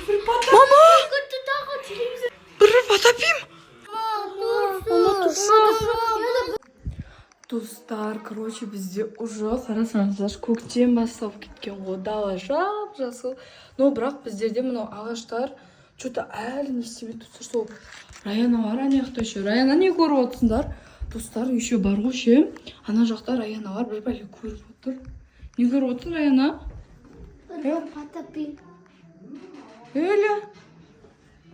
Мама! Кетті тағы телевизор. Бір бір потапим. Мама, тұршы. Достар, короче, бізде уже, қарасаңыздаршы, көктем басталып кеткен ғой, дала жап жасыл. Но бірақ біздерде мынау ағаштар что-то әлі не істемейді, достар. Сол Раяна бар ана жақта еще. Раяна, не көріп отырсыңдар? Достар, еще бар ғой ше. Ана жақта Раяна бар, бір бәле көріп отыр. Не көріп отырсың, Раяна? Потапим. Эля.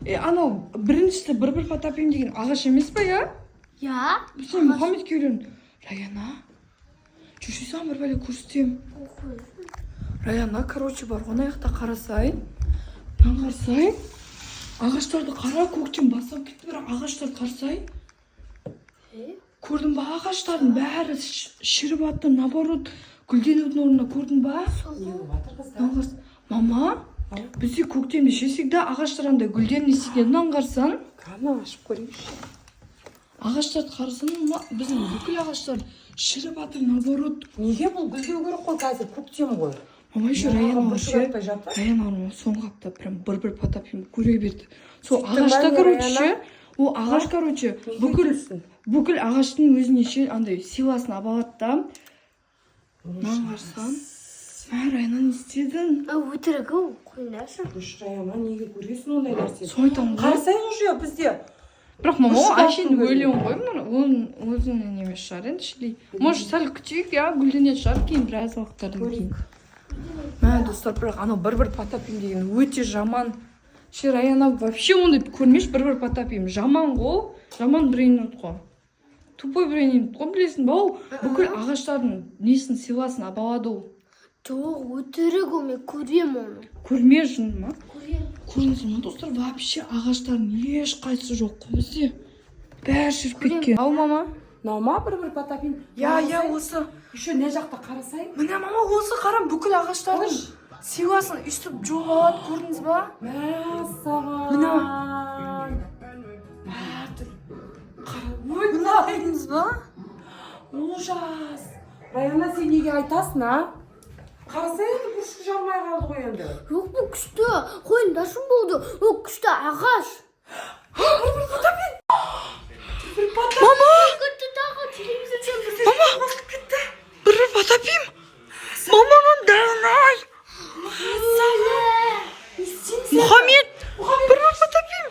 Е, анау біріншісі бір бір потапим деген ағаш емес па, иә? Я? Сен Мұхаммедке үйлен. Раяна. Жүрші, саған бір бәле көрсетемін. Раяна, короче, бар ғой, ана жақта қарасай. Мынаны қарасай. Ағаштарды қара, көктем басталып кетті, бірақ ағаштарды қарасай. Көрдің ба, ағаштардың бәрі шіріп жатыр, наоборот, гүлденудің орнына, көрдің ба? Не болып жатыр, қыздар? Мынаны қараса- Мама, бізде көктемде ше всегда ағаштар андай гүлденіп не істеген, мынаны қарасаң. Қане, ашып көрейікші. Ағаштарды қарасаң, мына біздің бүкіл ағаштар шіріп жатыр, наоборот. Неге? Бұл гүлдеу керек қой, қазір көктем ғой. Мама, еще Раяна Бұршақ ше, атпай жатыр. Раяна соңғы апта прям бір бір потапим көре берді. Сол Сөйттің ба, ағашта, не, короче, Раяна? ше, ол ағаш, короче, Неге бүкіл өйтесің? Бүкіл ағаштың өзіне ше андай силасын ала алады да. Мынаны қарасаң, мә, Раяна, не істедің? Өтірік ол, қойыңдаршы. Үш, Раяна, неге көресің ондай нәрсені? Соны айтамын ғой. Қарасай, уже бізде Бірақ, мама, ол Бұршақ әшейін көрген. өлең ғой, мына оның өзінен емес шығар енді, шіли. Может, сәл күтейік, иә, гүлденетін шығар кейін, біраз уақыттардан кейін. Көрейік. Мә, достар, бірақ анау бір бір потапим деген өте жаман ше. Раяна, вообще ондай көрмеші, бір бір потапим жаман ғой, ол жаман брейнрот қой, тупой брейнрот қой, білесің ба? Ол бүкіл ағаштардың несін, силасын ала алады ол. Жоқ, өтірік ол, мен көремін оны. Көрме, жын ма? Көремін. Көрдіңіздер ма, достар, вообще ағаштардың ешқайсысы жоқ қой бізде, бәрі шіріп кеткен. Ау, мама? Мынау ма бір бір потапим? Иә, иә, осы. Еще мына жақта қарасай. Міне, мама, осы, қара, бүкіл ағаштардың силасын өйстіп жоғалады, көрдіңіз ба? Мәссаған. Мына. Әртүрлі. Қара, Мына, көрдіңіз ба? Ужас. Раяна, сен неге айтасың, а? Қарасай, енді бұрышты жармай қалды ғой енді. Жоқ, бұл күшті. Қойыңдаршы, болды. Ол күшті ағаш. Мама! Кетті тағы телевизорден бір. Мама! Бір бір потапим! Мама, мынандай! Мұхаммед! Бір бір потапим!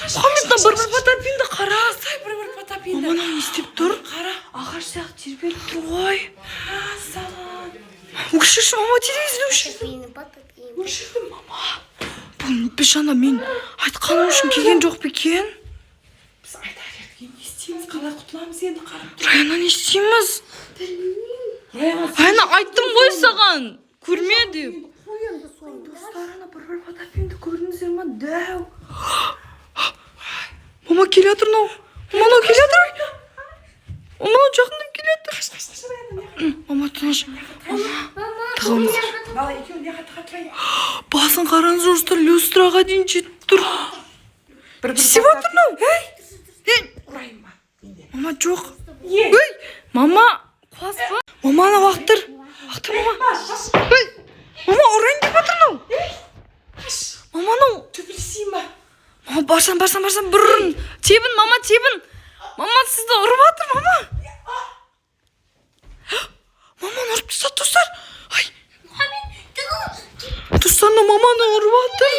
Мұхаммед, мына бір бір потапимді қара! Бір бір потапимді. Мама, мынау не істеп тұр? Қара. Ағаш сияқты тербеліп тұр ғой. Мәссаған. Өшірші, мама, телевизорды өшір. Потапим. Өшірдім, мама. Бұл біз жаңа мен айтқаным үшін келген жоқ па екен? Біз айта бердік, енді не істейміз, қалай құтыламыз енді, қарап. Раяна, не істейміз? Раяна, Раяна, айттым ғой саған. Көрме деп. қой енді соны. Достар, ана бір бір потапимді көрдіңіздер ма? Дәу. Мама, келе жатыр мынау. Мама, мынау келе жатыр. Мама, мынау жақындап келе жатыр. Мама, тыныш. Мама, тығылыңыз. Бала, екеуің мына жаққа тұрайын. Басын қараңыз, достар, люстраға дейін жетіп тұр. Бір Не істеп жатыр мынау? Ей, Ұрайын ба? Менде. Мама, жоқ. Е. Ей, мама, қуасыз ба? Мама, ана лақтыр. Лақтыр, мама. Ей, мама, ұрайын деп жатыр мынау. Мама, анау. Төбелесейін ба? Мама, барсам, барсам, барсам, бір ұрын. Тебін, мама, тебін. Мама, сізді ұрып жатыр, мама. Маманы ұрып тастады, достар. Ай, достар, мына маманы ұрып жатыр.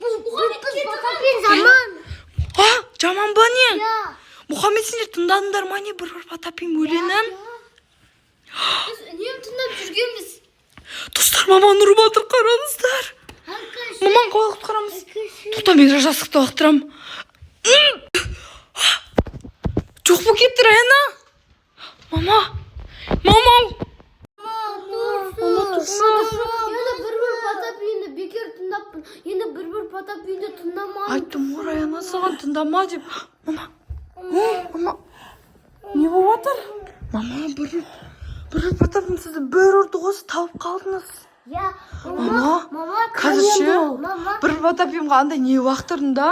Бұл біз потапим жаман. А, жаман ба, не? Я. Мұхаммед, сендер тыңдадыңдар ма, не, бір бір потапим өлеңін? Біз үнемі тыңдап жүргенбіз. Достар, маманы ұрып жатыр, қараңыздар. Маманы қалай құтқарамыз? Тоқта, мен жастықты лақтырамын. Жоқ болып кетті, Раяна. Мама, мама. Тұршы. Енді бір бір потапимді бекер тыңдаппын. Енді бір бір потапимді тыңдамадым. Айттым ғой, Раяна, саған тыңдама деп. Мама, мама. Не болып жатыр? Мама, бір бір бір бір потапим сізді бір ұрды ғой, сіз талып қалдыңыз. Я. Мама, Мама, қазір ше Мама. бір бір потапимға андай не лақтырдым да.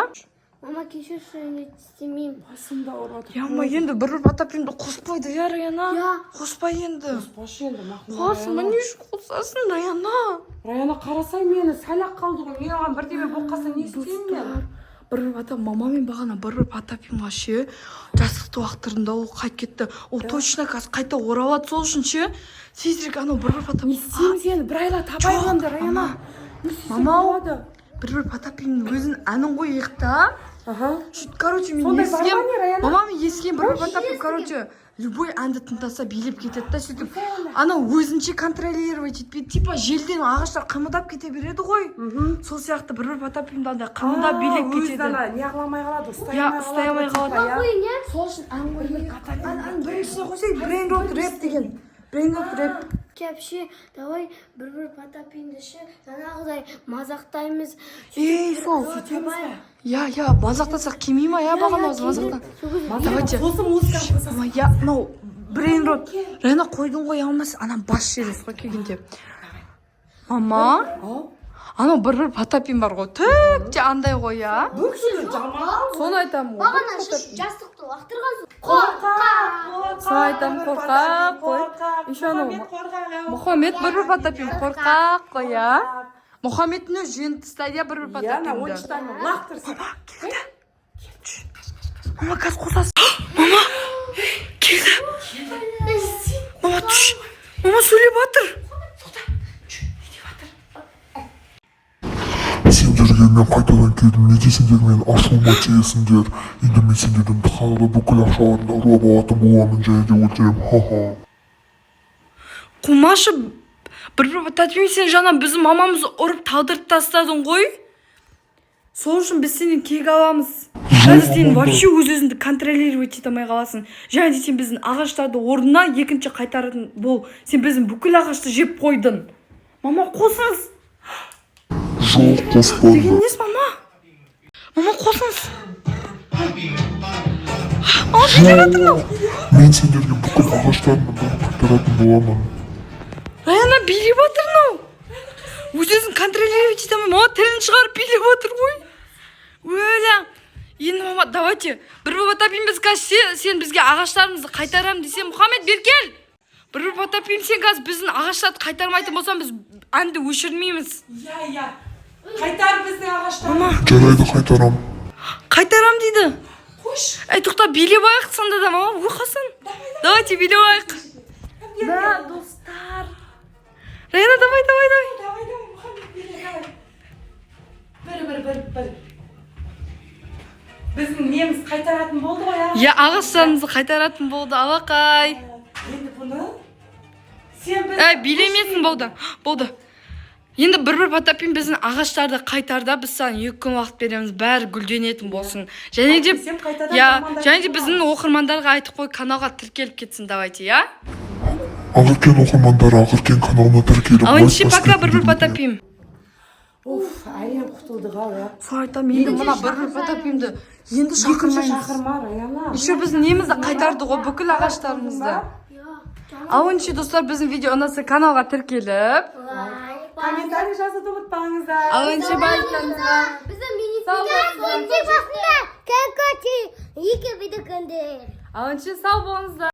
Мама, кешірші, енді істемеймін. Басым да ауырып жатыр. Я, ма, енді бір бір Потапимді қоспайды, иә, Раяна? Иә. Қоспа енді. Қоспашы енді, мақұл. Қосма, не үшін қосасың, Раяна? Раяна, қарасай, мені сәл ақ қалды ғой. Мен оған бірдеме болып қалса, не істеймін мен? Бір бір Потап, мама, мен бағана бір бір Потапимға ше жастықты лақтырдым да, ол қайтып кетті. Ол точно қазір қайта оралады, сол үшін ше тезірек анау бір бір Потап. Не істейміз енді? Бір айла табайық Жоқ, енді, Раяна. мама. Не істесек Мама, болады? Бір бір Потапимнің өзінің әнін қояйық та. Аха. Сөйтіп, короче, мен Сондай бар ма естігем. не, Раяна? Мама, мен естігем, бір бір Потапим, короче, любой әнді тыңдаса, билеп кетеді да, сөйтіп анау өзінше контролировать етпейді, типа желден ағаштар қимылдап кете береді ғой. Сол сияқты бір бір Потапимді андай қимылдап билеп Өзі кетеді. ана не қыла алмай қалады, ұстай Иә, алмай ұстай алмай қалады. қалады. Иә. Қойын, иә? Сол үшін ән қояйық. Ән біріншісіне қойсай, брейнрот рэп деген, брейнрот рэп. Кәпше, давай бір бір Потапинді ше жаңағыдай мазақтаймыз. Ей, сол. Сөйтеміз ба? Иә, иә, мазақтасақ келмей ма, иә, бағана өзі мазақта. Давайте. Сосын музыканы қосасың. Мама, иә, мынау брейнрот. Раяна, қойдың ғой, алмас ана бас жібересіз ғой келгенде. Мама, Ау. анау бір бір Потапим бар ғой, түк те андай ғой, иә. Бұл жаман. Соны айтамын ғой. Бағана жастықты лақтырған. Қорқақ. Соны айтамын, қорқақ қой. Еще анау Мұхаммед, бір бір Потапим қорқақ қой, иә. Мұхаммедтің өзі жеңіп тастайды, иә, бір бір Иә, ана Потапимді. ойыншықтарын лақтырсын. Мама, қазір қосасың. Мама, келді. Мама, түш. Мама, сөйлеп жатыр. Сендерге мен қайтадан келдім. Неге сендер менің ашуыма тиесіңдер? Енді мен сендердің қалада бүкіл ақшаларыңды ұрлап алатын боламын және де өлтіремін, ха-ха. Қумашы, бір бір Потапим, сен жаңа біздің мамамызды ұрып талдырып тастадың ғой. Сол үшін біз сенен кек аламыз. Қазір сен вообще өз өзіңді контролировать ете алмай қаласың. Және де сен біздің ағаштарды орнына екінші қайтаратын бол. Сен біздің бүкіл ағашты жеп қойдың. Мама, қосыңыз. Жоқ, қоспаңдар. Деген несі, мама? Мама, қосыңыз. Мама, билеп жатыр мынау. Мен сендерге бүкіл ағаштарымды бәрін қайтаратын боламын. Раяна, билеп жатыр мынау. Өз өзін контролировать ете алмай, мама, тілін шығарып билеп отыр ғой. Өлә. Енді, мама, давайте бір бір Потапим, біз қазір сен бізге ағаштарымызды қайтарамын десе, Мұхаммед, бері кел. Бір бір Потапим, сен қазір біздің ағаштарды қайтармайтын болсаң, біз әнді өшірмейміз. Иә, иә. Қайтар біздің ағаштарды. Мама, Жарайды, қайтарам. Қайтарам дейді. Қойшы. Әй, тоқта, билеп алайық сонда да, мама, ой, Хасан. Давайте билеп алайық. Да, достар. Раяна, давай, давай, давай. Давай, давай, Мұхаммед, биле, давай. Бір, бір, бір, бір. Біздің неміз қайтаратын болды ғой, ағаш. Иә, ағаштарымызды қайтаратын болды, алақай. Енді бұны сен біз. Әй, билемесін, болды. Болды. Енді бір бір Потапин біздің ағаштарды қайтарда, біз саған 2 күн уақыт береміз, бәрі гүлденетін болсын. Және де Сен қайтадан иә, жамандайтын және де біздің оқырмандарға айтып қой, каналға тіркеліп кетсін, давайте, иә? Ақеркен оқырмандары, Ақеркен каналына тіркеліп, Ал лайк ендеше басып пока, бір бір кетіңдер. Потапим. Уф, әрең құтылдық ау, иә. Сол айтамын, енді мына бір бір Потапимді енді Екінші шақырмаймыз. шақырма, Раяна. Еще біздің немізді қайтарды ғой, бүкіл ағаштарымызды. Ал ендеше, достар, біздің видео ұнаса, каналға тіркеліп, Лайк. Комментарий жазуды ұмытпаңыздар. Ал ендеше барлықтарыңызға Біздің мини басында. Екі видео күндер. Ал ендеше сау болыңыздар.